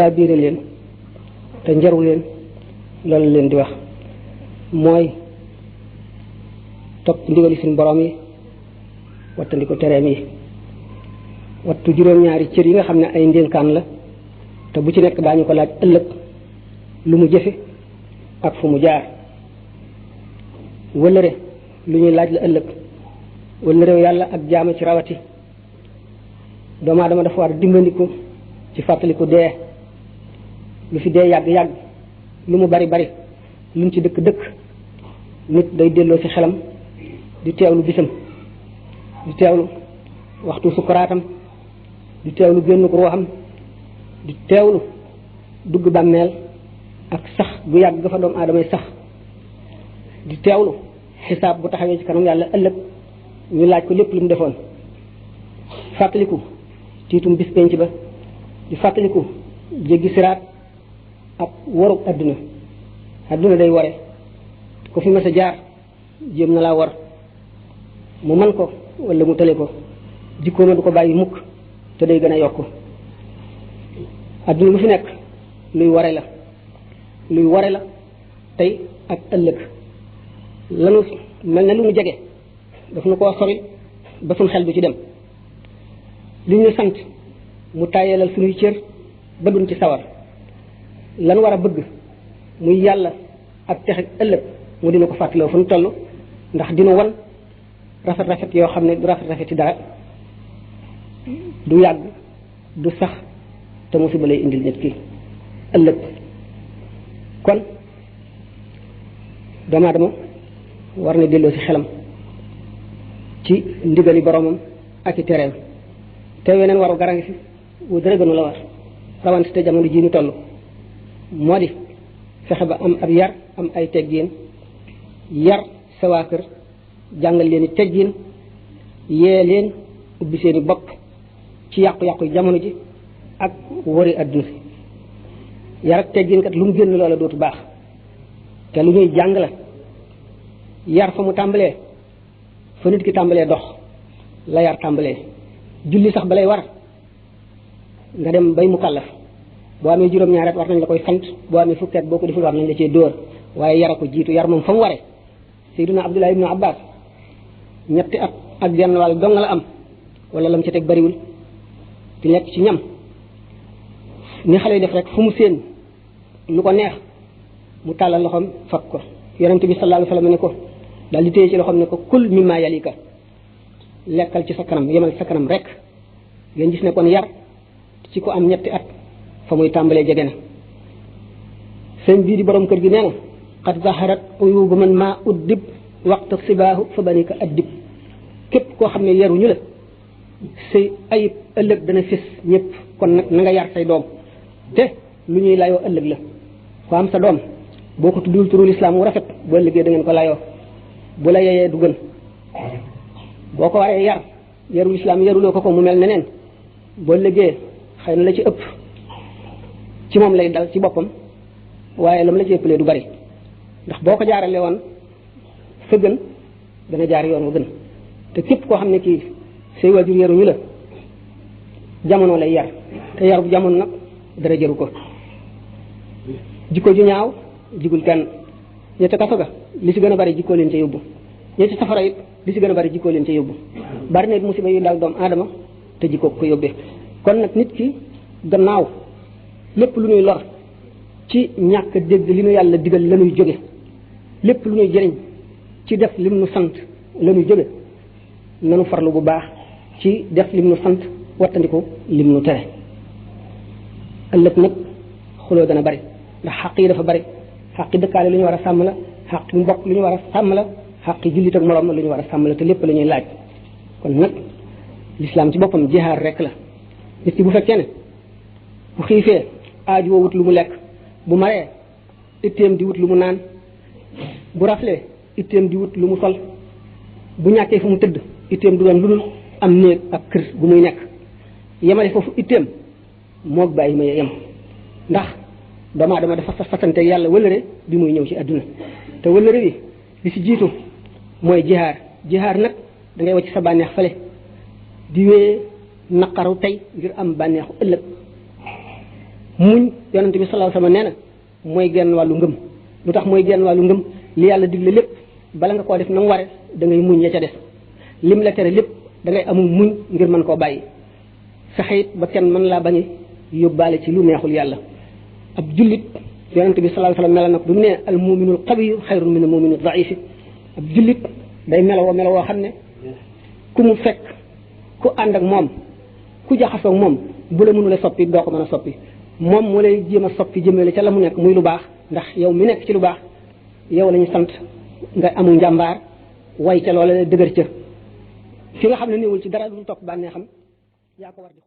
daa biire leen te njaru leen loolu leen di wax mooy topp ndigali suñu borom yi wattandi ko tereem yi wattu juróom-ñaari cër yi nga xam ne ay ndénkaan la te bu ci nekk daañu ko laaj ëllëg lu mu jëfe ak fu mu jaar wëllëre lu ñuy laaj la ëllëg wëllëre yàlla ak jaama ci rawati doomu aadama dafa war a dimbandiku ci fàttaliku dee lu fi dee yàgg-yàgg lu mu bari bari lu mu ci dëkk nit day delloo ci xelam di teewlu bisam di teewlu waxtu sukkuraatam di teewlu génn ko ruuxam di teewlu dugg bàmmeel ak sax gu yàgg ga fa doomu aadamay sax di teewlu xisaab bu taxawee ci kanam yàlla ëllëg ñu laaj ko lépp lu mu defoon fàttaliku tiitum bis penc ba di fàttaliku jéggi siraat ak warug adduna day ware ko fi mas a jaar jéem na laa war mu man ko wala mu tële ko jikkooma du ko bàyyi mukk te day gën a yokk adduna lu fi nekk luy ware la tey ak ëllëg lanu mel na lu mu jege daf nu koo sori ba suñ xel du ci dem li ñu sant mu tàyyeelal suñuy cër ba duñ ci sawar lan war a bëgg muy yàlla ak texe ëllëg mu dina ko fàttaloo fu ñu toll ndax dina wan rafet yoo xam ne du rafet ci dara du yàgg du sax te musiba lay indil nit ki ëllëg kon doomu aadama war na delloo ci xelam ci ndigali boromam ak i tereem te weneen waru gara ngi fi wu dara gënu la war rawante te jamono jii ñu toll moo di fexe ba am ab yar am ay teggiin yar sa waa kër jàngal leen i teggiin yee leen ubbi seen i bopp ci yàqu-yàqu jamono ji ak wari adduna si yar ak teggiin kat lu mu génn loola dootu baax te lu ñuy jàng la yar fa mu tàmbalee fa nit ki tàmbalee dox la yar tàmbalee julli sax balay war nga dem bay mu kàllaf boo amee juróom-ñaari at war nañ la koy sant boo amee fukki at boo ko deful war nañ la cee dóor waaye yara ko jiitu yar moom fa mu waree Seydina Abdullah ibnu Abbas ñetti at ak genn wàll dong la am wala lam ci teg bariwul di lekk ci ñam ni xale yi def rek fu mu séen lu ko neex mu tàllal loxoom fab ko yonente bi sallallahu alayhi wa sallam ne ko daal di téye ci loxoom ne ko kul mimma yalika lekkal ci sa kanam yemal sa kanam rek ngeen gis ne kon yar ci ko am ñetti at fa muy tàmbalee jege na sëñ bii di borom kër gi nee na qad zaharat uyubu man maa uddib waxta sibaahu fa banika addib képp koo xam ne yaruñu la say ayib ëllëg dana fis ñëpp kon nag na nga yar say doom te lu ñuy layoo ëllëg la ko am sa doom boo ko tuddul turu lislaam wu rafet boo ëllëgee da ngeen ko layoo bu la yeyee du gën boo ko waree yar yarul islaam yaruloo ko mu mel neneen boo ëllëgee xëy na la ci ëpp ci moom lay dal ci boppam waaye lam la ci ëppalee du bari ndax boo ko jaarale woon fa gën dana jaar yoon wa gën te képp koo xam ne kii say waajur yaruñu la jamono lay yar te yar bu jamono nag dara jaru ko jikko ju ñaaw jigul kenn ñetti kaso ga li ci gën a bari jikkoo leen ca yóbbu ñetti safara it li ci gën a bari jikkoo leen ca yóbbu bari na musiba yu dal doomu aadama te jikkoo ko yóbbee kon nag nit ki gannaaw lépp lu ñuy lor ci ñàkk dégg li nu yàlla digal la ñuy jóge lépp lu ñuy jëriñ ci def lim nu sant la ñuy jóge nanu farlu bu baax ci def lim nu sant wattandiku lim nu tere ëllëg nag xuloo dana bari ndax xaq yi dafa bari xaqi dëkkaale lu ñu war a sàmm la xaqi mbokk lu ñu war a sàmm la xaqi jullit ak moroom lu ñu war a sàmm la te lépp la ñuy laaj kon nag lislaam ci boppam jihaar rek la nit ki bu fekkee ne bu xiifee aaju woo wut lu mu lekk bu maree itteem di wut lu mu naan bu raflee itteem di wut lu mu sol bu ñàkkee fu mu tëdd itteem du doon lu dul am néeg ak kër gu muy nekk yemale foofu itteem moog bàyyi ma yem ndax doomu aadama dafa fasante yàlla wëllëre bi muy ñëw ci àdduna te wëllëre bi li ci jiitu mooy jihaar nag da ngay wacc sa bànneex fale di wéyee naqaru tey ngir am bànneexu ëllëg muñ yonent bi sallallahu alayhi wasallam nee na mooy genn wàllu ngëm lu tax mooy genn wàllu ngëm li yàlla digle lépp bala nga koo def na mu ware da ngay muñ ya ca def lim la tere lépp da ngay amul muñ ngir mën koo bàyyi saxit ba kenn mën laa bañ a yóbbaale ci lu neexul yàlla ab jullit yonent bi sallallahu alayhi wasallam melal na ko bu mu ne al muminul qawiyu xayrun min al muminul daifi ab jullit day melowoo xam ne ku mu fekk ku ànd ak moom ku jaxasoo moom bu la mënula soppi doo ko mën a soppi moom moo lay jéem a soppi jëmale ca la mu nekk muy lu baax ndax yow mi nekk ci lu baax yow lañu sant nga amul njàmbaar way ca loola dëgër ca fi nga xam ne néewul ci dara du topp bànnee xam yaa ko war di